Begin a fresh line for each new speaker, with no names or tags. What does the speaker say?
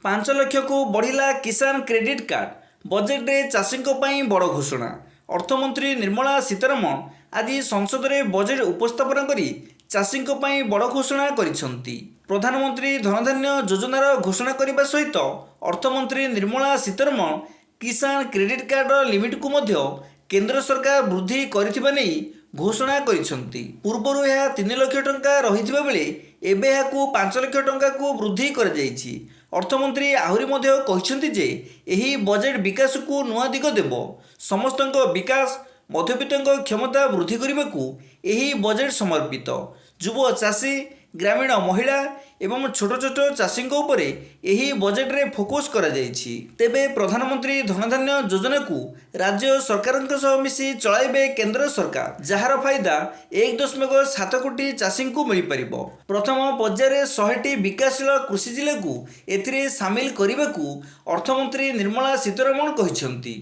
5 ଲକ୍ଷକୁ ବଢ଼ିଲା କିଷାନ credit card. ବଜେଟରେ ଚାଷୀଙ୍କ ପାଇଁ ବଡ଼ ଘୋଷଣା। ଅର୍ଥମନ୍ତ୍ରୀ ନିର୍ମଳା ସୀତାରମଣ ଆଜି ସଂସଦରେ ବଜେଟ୍ ଉପସ୍ଥାପନ କରି ଚାଷୀଙ୍କ ପାଇଁ ବଡ଼ ଘୋଷଣା କରିଛନ୍ତି। ପ୍ରଧାନମନ୍ତ୍ରୀ ଧନଧାନ୍ୟ ଯୋଜନାର ଘୋଷଣା କରିବା ସହିତ ଅର୍ଥମନ୍ତ୍ରୀ ନିର୍ମଳା ସୀତାରମଣ କିଷାନ କ୍ରେଡିଟ୍ କାର୍ଡର ଲିମିଟକୁ ମଧ୍ୟ କେନ୍ଦ୍ର ସରକାର ବୃଦ୍ଧି କରିଥିବା ନେଇ ଘୋଷଣା କରିଛନ୍ତି। ପୂର୍ବରୁ ଏହା 3 ଲକ୍ଷ ଟଙ୍କା ରହିଥିବା ବେଳେ ଏବେ ଏହାକୁ 5 ଲକ୍ଷ ଟଙ୍କାକୁ ବୃଦ୍ଧି କରାଯାଇଛି। ଅର୍ଥମନ୍ତ୍ରୀ ଆହୁରି ମଧ୍ୟ କହିଛନ୍ତି ଯେ ଏହି ବଜେଟ୍ ବିକାଶକୁ ନୂଆ ଦିଗ ଦେବ। ସମସ୍ତଙ୍କ ବିକାଶ, ମଧ୍ୟବିତ୍ତଙ୍କ କ୍ଷମତା ବୃଦ୍ଧି କରିବାକୁ ଏହି ବଜେଟ୍ ସମର୍ପିତ। ଯୁବ ଚାଷୀ, ଗ୍ରାମୀଣ ମହିଳା ଏବଂ ଛୋଟ ଛୋଟ ଚାଷୀଙ୍କ ଉପରେ ଏହି ବଜେଟରେ ଫୋକସ୍ କରାଯାଇଛି। ତେବେ ପ୍ରଧାନମନ୍ତ୍ରୀ ଧନଧାନ୍ୟ ଯୋଜନାକୁ ରାଜ୍ୟ ସରକାରଙ୍କ ସହ ମିଶି ଚଳାଇବେ କେନ୍ଦ୍ର ସରକାର, ଯାହାର ଫାଇଦା 1.7 କୋଟି ଚାଷୀଙ୍କୁ ମିଳିପାରିବ। ପ୍ରଥମ ପର୍ଯ୍ୟାୟରେ 100ଟି ବିକାଶଶୀଳ କୃଷି ଜିଲ୍ଲାକୁ ଏଥିରେ ସାମିଲ କରିବାକୁ ଅର୍ଥମନ୍ତ୍ରୀ ନିର୍ମଳା ସୀତାରମଣ କହିଛନ୍ତି।